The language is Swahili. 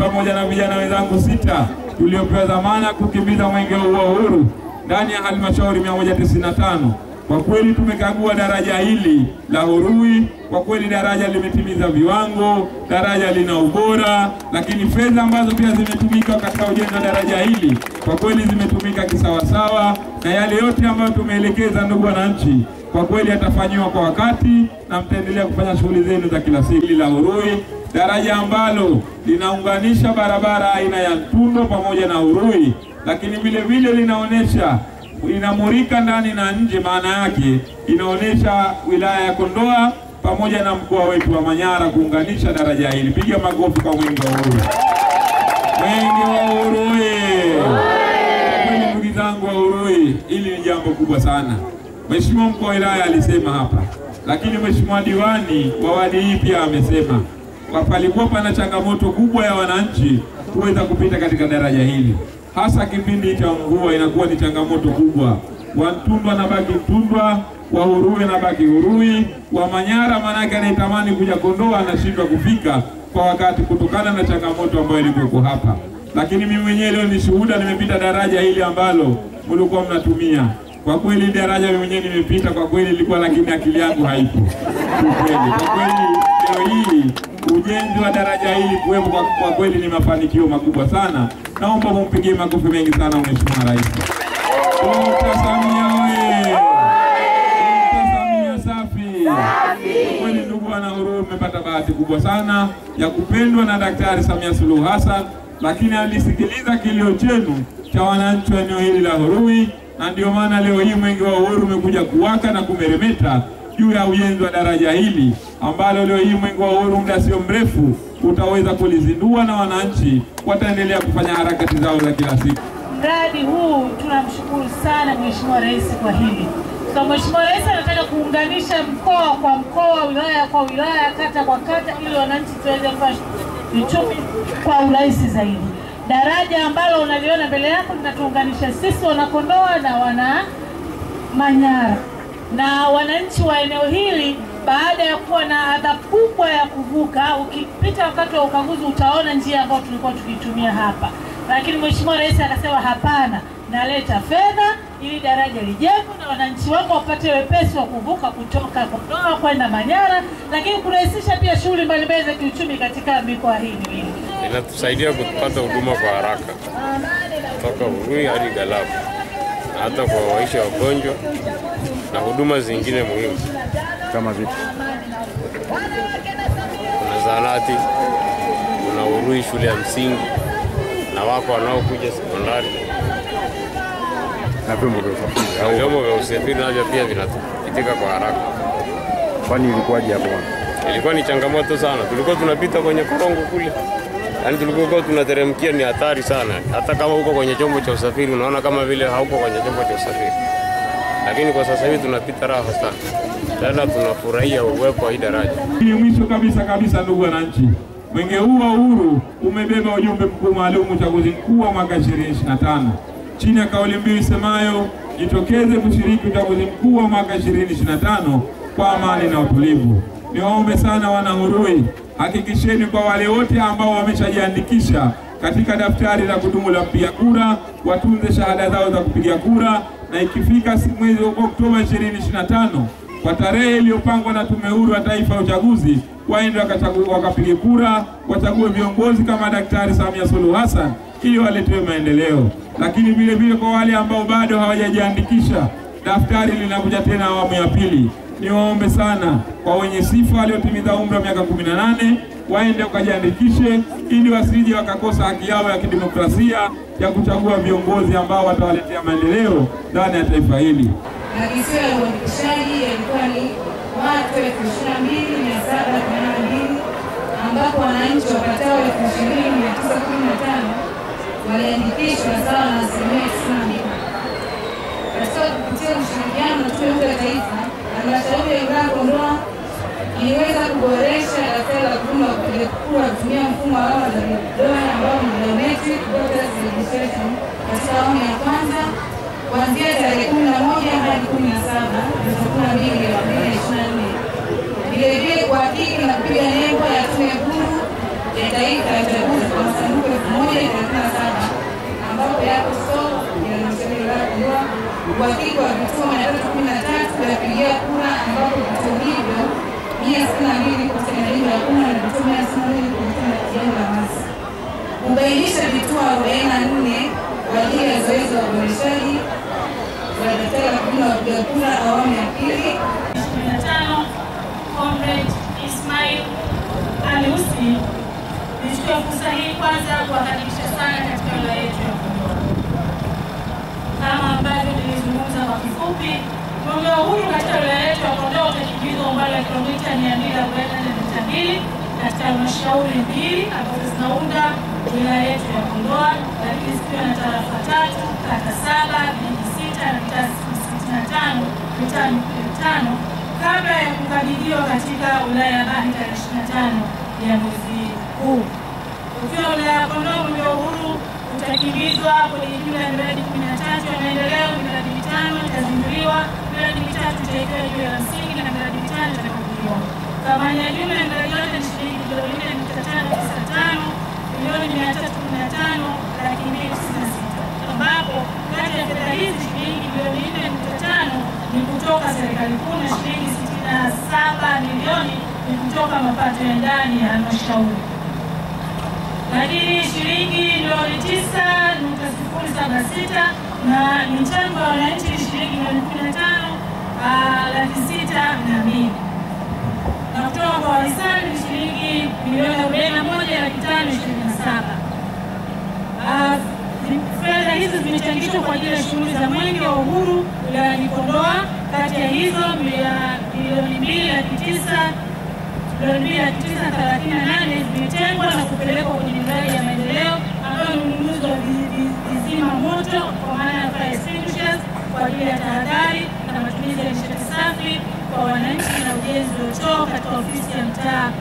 pamoja na vijana wenzangu 6 tuliopewa dhamana kukimbiza mwenge huu wa uhuru ndani ya halmashauri 195. Kwa kweli tumekagua daraja hili la Hurui, kwa kweli daraja limetimiza viwango, daraja lina ubora, lakini fedha ambazo pia zimetumika katika ujenzi wa daraja hili kwa kweli zimetumika kisawasawa, na yale yote ambayo tumeelekeza ndugu wananchi kwa kweli yatafanywa kwa wakati na mtaendelea kufanya shughuli zenu za kila siku. La Hurui, daraja ambalo linaunganisha barabara aina ya Mtundo pamoja na Hurui, lakini vile vile linaonesha, inamurika ndani na nje, maana yake inaonesha wilaya ya Kondoa pamoja na mkoa wetu wa Manyara kuunganisha daraja hili. Piga makofi kwa mwenge wa uhuru. Mwenge wa uhuru. Kweli ndugu zangu wa Hurui, hili ni jambo kubwa sana. Mheshimiwa mkuu wa wilaya alisema hapa, lakini mheshimiwa diwani wa wadi hii pia amesema kwa palikuwa pana changamoto kubwa ya wananchi kuweza kupita katika daraja hili, hasa kipindi cha mvua inakuwa ni changamoto kubwa. Wa Mtundwa na baki Mtundwa, wa Hurui na baki Hurui, wa Manyara manake anayetamani kuja Kondoa anashindwa kufika kwa wakati kutokana na changamoto ambayo ilikuwa hapa. Lakini mimi mwenyewe leo ni shuhuda, nimepita daraja hili ambalo mlikuwa mnatumia. Kwa kweli daraja mimi mwenyewe nimepita, kwa kweli ilikuwa, lakini akili yangu haipo. Kwa kweli leo hii ujenzi wa daraja hili kuwepo kwa kweli ni mafanikio makubwa sana. Naomba mumpigie makofi mengi sana Mheshimiwa Rais. Dr. Samia oye! Dr. Samia safi! Kwa kweli ndugu wana Hurui, mmepata bahati kubwa sana ya kupendwa na Daktari Samia Suluhu Hassan, lakini alisikiliza kilio chenu cha wananchi wa eneo hili la Hurui, na ndio maana leo hii mwenge wa uhuru umekuja kuwaka na kumeremeta juu ya ujenzi wa daraja hili ambalo leo hii mwenge wa uhuru muda sio mrefu utaweza kulizindua na wananchi wataendelea kufanya harakati zao za kila siku. Mradi huu tunamshukuru sana Mheshimiwa Rais kwa hili. So Mheshimiwa Rais anataka kuunganisha mkoa kwa mkoa, wilaya kwa wilaya, kata kwa kata, ili wananchi tuweze kufanya uchumi kwa urahisi zaidi. Daraja ambalo unaliona mbele yako linatuunganisha sisi wana Kondoa na wana Manyara na wananchi wa eneo hili. Baada ya kuwa na adha kubwa ya kuvuka, ukipita wakati wa ukaguzi utaona njia ambayo tulikuwa tukitumia hapa, lakini Mheshimiwa Rais akasema hapana, naleta fedha ili daraja lijengwe na wananchi wako wapate wepesi wa kuvuka kutoka Kondoa kwenda Manyara, lakini kurahisisha pia shughuli mbalimbali za kiuchumi katika mikoa hii miwili. Inatusaidia kupata huduma kwa haraka kutoka Hurui hadi Galabu, na hata kwa waisha wagonjwa na huduma zingine muhimu kama vipi? Kuna zahanati, kuna Hurui shule ya msingi na wako wanaokuja sekondari, na vyombo vya usafiri. Vyombo vya usafiri navyo pia vinatupitika kwa haraka. Kwani ilikuwaje hapo? Ilikuwa ni changamoto sana. Tulikuwa tunapita kwenye korongo kule, yaani tulikuwa tunateremkia, ni hatari sana. Hata kama uko kwenye chombo cha usafiri unaona kama vile hauko kwenye chombo cha usafiri. Lakini kwa sasa hivi tunapita raha sana. Tena tunafurahia uwepo wa hii daraja. Ni mwisho kabisa kabisa ndugu wananchi, mwenge huu wa uhuru umebeba ujumbe mkuu maalum uchaguzi mkuu wa mwaka 2025 chini ya kauli mbiu isemayo jitokeze kushiriki uchaguzi mkuu wa mwaka 2025 kwa amani na utulivu. Niwaombe sana wana Hurui, hakikisheni kwa wale wote ambao wameshajiandikisha katika daftari la kudumu la kupiga kura watunze shahada zao za kupiga kura, na ikifika mwezi wa Oktoba 2025 kwa tarehe iliyopangwa na Tume Huru ya Taifa ya Uchaguzi, waende wakapiga kura, wachague viongozi kama Daktari Samia Suluhu Hassan ili waletewe maendeleo. Lakini vile vile kwa wale ambao bado hawajajiandikisha, daftari linakuja tena awamu ya pili. Niwaombe sana kwa wenye sifa waliotimiza umri wa miaka 18 waende wakajiandikishe ili wasije wakakosa haki yao ya kidemokrasia ya kuchagua viongozi ambao watawaletea maendeleo ndani ya taifa hili. Makisio ya uandikishaji yalikuwa ni watu 22,782 ambapo wananchi wapatao 20,915 waliandikishwa sawa na 92%. Katika kupitia ushirikiano na Tume Huru ya Taifa, Halmashauri ya Wilaya Kondoa iliweza kuboresha daftari la kudumu la kupiga kura kutumia mfumo wa alama za vidole ambao ni biometric voters registration katika awamu ya kwanza kuanzia tarehe 11 hadi 17 mwezi wa 12 2024. Vilevile kuhakiki na kupiga nembo ya Tume Huru ya Taifa ya Uchaguzi kwa masanduku 137 ambapo yapo soko ya halmashauri ya wilaya ya Kondoa, uhakiki wa vituo 313 vya kupigia kura ambapo vituo hivyo 162 viko katika majengo ya umma na vituo 161 viko katika jengo la masi, kubainisha vituo 44 kwa ajili ya zoezi la uboreshaji wa daftari la kudumu la wapiga kura awamu ya pili. 25 Comrade Ismail Alusi, nichukue fursa hii kwanza kuwakaribisha sana katika wilaya yetu ya Kondoa. Kama ambavyo nilizungumza kwa kifupi, Mwenge wa Uhuru katika wilaya yetu ya Kondoa utakimbizwa umbali wa kilomita 244.2 katika halmashauri 2 ambazo zinaunda wilaya yetu ya Kondoa, lakini zikiwa na tarafa 3, kata 7, vijiji 6 na mitaa 65, mitaa 5 kabla ya kukabidhiwa katika wilaya ya Bahi tarehe 25 ya mwezi huu. Ukiwa wilaya ya Kondoa, Mwenge wa Uhuru utakimbizwa kwenye jumla ya miradi 13 ya maendeleo, miradi 5 itazinduliwa, miradi 3 itawekewa jiwe la msingi na miradi 5 itakaguliwa. Thamani ya jumla ya miradi yote ni shilingi bilioni 4.595 milioni 315,296, ambapo kati ya fedha hizi shilingi bilioni 4.5 ni kutoka serikali kuu na shilingi 67 milioni ni kutoka mapato ya ndani ya halmashauri. Lakini shilingi milioni 9.076 na michango ya wananchi ni shilingi milioni 15,602, na kutoka kwa wahisani ni shilingi milioni 41,527. Fedha hizi zimechangishwa kwa ajili ya shughuli za Mwenge wa Uhuru wilayani Kondoa. Kati ya hizo milioni 2,938 zimetengwa na kupelekwa kwenye miradi ya maendeleo ambayo ni ununuzi wa vizima moto kwa maana ya fire extinguishers kwa ajili ya tahadhari na matumizi ya nishati safi kwa wananchi na ujenzi wa choo katika ofisi ya mtaa.